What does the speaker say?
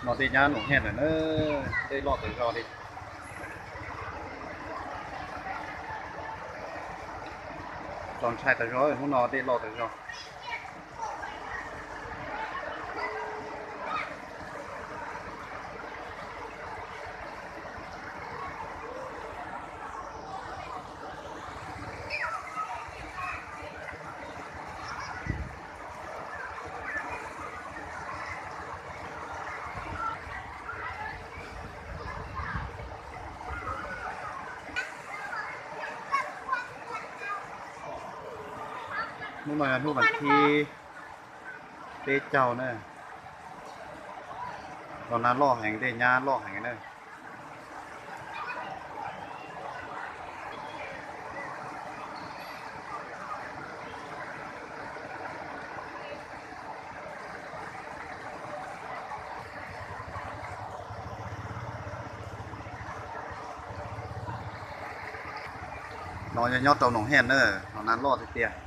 No dej nyab Noom Hiaj lawm na, dej loj tas zog li. Txaus ntshai tas zog, hnub no dej loj tas zog. Hnub no yog hnub vas thib peb caug na. Los nag loj heev, dej nyab loj heev na. No yog nyob rau Noom Hiaj na, los nag loj tiag tiag.